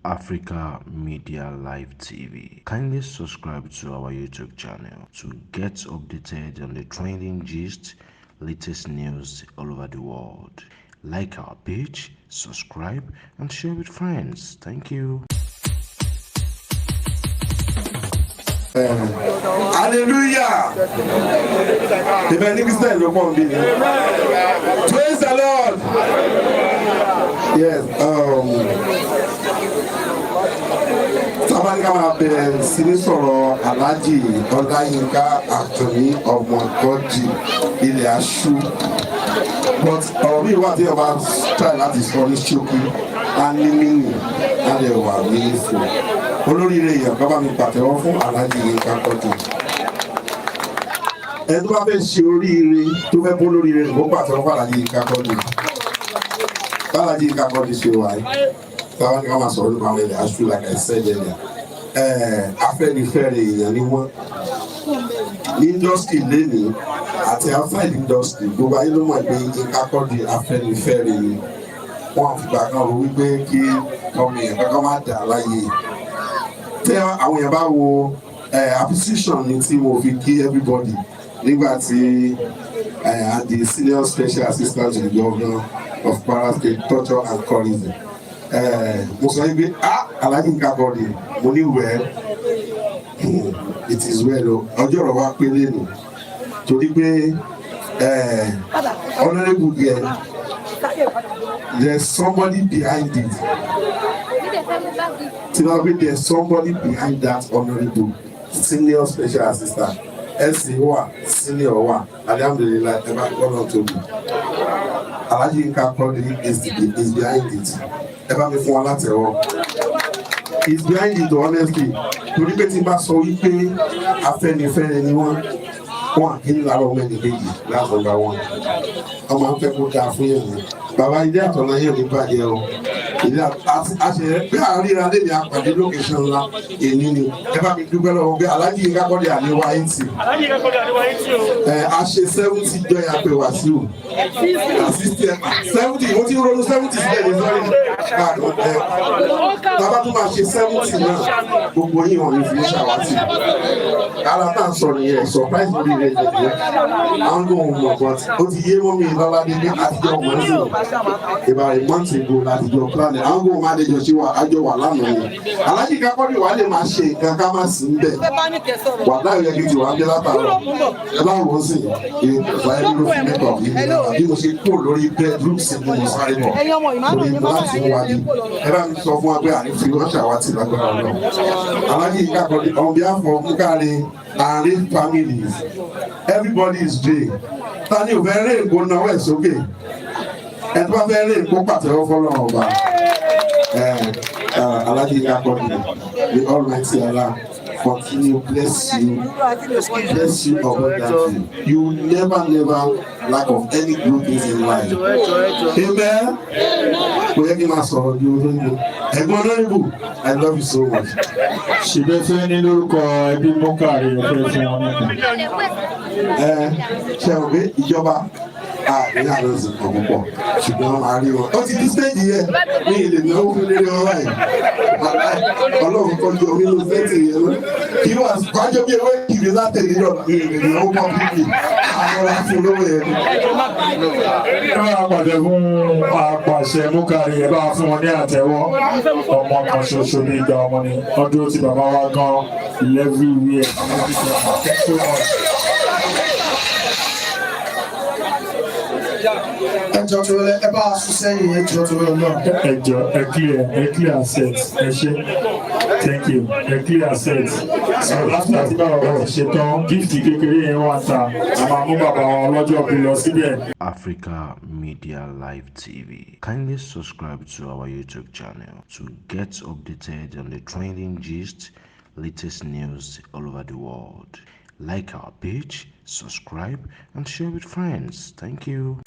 Africa Media Live TV. Kindly subscribe to our YouTube channel to get updated on the trending gist, latest news all over the world. Like our page, subscribe, and share with friends. Thank you. Hallelujah. Ìbẹ̀ ní Christian ló pọ̀ nbí ni. Praise the Lord. Yes. Tá a bá ní ká máa bẹ̀rẹ̀ sí ní sọ̀rọ̀ Alhaji Ọláyínká Àkànní ọmọ Quadri, ilẹ̀ aṣú. But ọ̀rọ̀ mi wà tí ọba try láti sọ ní ṣókí, á ní meaning, á lè wà meaningful. Olóríire èèyàn kan, bá mi pàtẹ́wọ́ fún Alhaji Yínká Quadri. Ẹni tó bá fẹ́ ṣe oríire, tó fẹ́ bó lóríire, kó pàtẹ́wọ́ fún Alhaji Yínká Quadri. Alhaji Yínká Quadri ṣe wáyé táwọn ní ká máa sọ̀rọ̀ nípa àwọn ilẹ̀ aṣú, like I said earlier, Afẹ́nifẹ́re èèyàn ni wọ́n ní industry lénìí àti outside industry. Gbogbo ayé ló mọ̀ pé Yínká Quadri, Afẹ́nifẹ́re ni wọ́n. Fìgbà kan rò wípé kí ọmọ èèyàn kankan má dà láyé. Tí àwọn èèyàn bá wo appreciation ni tí mo fi kí everybody nígbà tí and the senior special assistant to the governor of Kwara State, culture and tourism, mo sọ wípé, "Ah, Alhaji Yinka Quadri," mo ní, "well, it is well o." Ọjọ́ ọ̀rọ̀ wa pé lẹ́nu torí pé honourable there, there's somebody behind it. Tí wọ́n pé there's somebody behind that honourable senior special assistant, SA wà, senior wà. Alhamdulillahi, ẹ bá gbọ́dọ̀ tóbi. Alhaji Yinka Quadri is behind it. Ẹ bá mi fún wa látẹ̀wọ́. Is behind it, honestly, torí pé tí n bá sọ wípé Afẹ́nifẹ́re ni wọ́n, wọn kì í lára ọmọ ẹnì kejì. That's number one. Wọ́n máa ń fẹ́ kó dáa fún yẹn ni. Bàbá, ilé àtọ̀nà yẹn ò ní bàjẹ́ o. Ilé àṣẹ pé àríra lè ní àpàdé location ńlá èyí ni. Ẹ bá mi dúpẹ́ lọ́wọ́ pé Alhaji Yinka Quadri àníwá eighty. Alhaji Yinka Quadri àníwá eighty o. Ẹ a ṣe 70 jọ ya pé Wàsíù 60, 70. Mo ti ń ronú 70 sílẹ̀ ní sọ́rí. Ẹ tábà tún máa ṣe 70 náà, gbogbo yín wọn ní fi ṣàwátì. Ara tá à ń sọ nìyẹn, surprise lórí rẹ̀ nìyẹn. Àwọn tó ń mọ̀, but ó ti yé mọ́mí lọ́ládé ní àtijọ́ mọ̀ ní sìn ìbára months ago látijọ́ plan. Àwọn kò máa lè jọ ṣe wà ájọ wà lánàá ni. Alhaji Yinka Quadri wà lè máa ṣe nǹkan ká má sí ń bẹ̀ wà láyé yẹ kí n ti wà ń dé látàárọ̀. Ẹ bá wò ó sì ìfà ẹni ló fi make up yìí bí mo ṣe kúrò lórí bedroom sí ni mo sáré bọ̀ torí láti ń wájú. Ẹ bá mi sọ fún wa pé àní fi wọ́n ṣàwátì lágbára náà. Alhaji Yinka Quadri, on behalf of Mukare and Ray families, everybody is there. Ta ni ò fẹ́ rí èkó náwó ẹ̀ sókè? Ẹ tó bá fẹ́ rí èkó, pàtẹ́wọ́ fọlọ́run ọba. Alhaji Yinka Quadri, the Almighty Allah continue bless you, bless you abundantly. You will never, never lack of any good things in life. Amen. Kò yẹ kí n máa sọ̀rọ̀ ju olóyìnbó. Ẹ̀gbọ́n olóyìnbó, I love you so much. Ṣùgbọ́n fẹ́ ní lórúkọ ẹbí Mọ́kàrí, ọ̀fẹ́ fún wọn nìkan. Ẹ ṣe rò pé ìjọba àní àlọ́sìn kan púpọ̀, ṣùgbọ́n a rí wọn. Ó ti di stage yẹn ní ilé náwó fún lérí wọn báyìí. Ọlọ́run kọjú omi ló fẹ́ yẹn lọ. Kí wọ́n wájú bí ewé kiri látẹ̀lé lọ ní ilé náwó publicly. Àwọn ará fún lówó yẹn. Ẹ bá pàṣẹ fún apàṣẹ Mọ́kàrí, ẹ bá fún wọn ní àtẹ́wọ́. Ọmọ kan ṣoṣo ní ìgbà ọmọ ni ọdún tí bàbá wa gan everywhere. Thank you so much. Ẹ jọ tó lẹ, ẹ bá a sún sẹ́yìn, ẹ jọ tó lọ náà. Ẹ jọ, ẹ clear, ẹ clear set. Ẹ ṣe, thank you. Ẹ clear set. So after tí bàbá wa ti ṣe tán, gift kékeré yẹn wà ta, a máa mú bàbá wa ọlọ́jọ́ bí lọ síbẹ̀. Africa Media Live TV. Kindly subscribe to our YouTube channel to get updated on the trending gist, latest news all over the world. Like our page, subscribe, and share with friends. Thank you.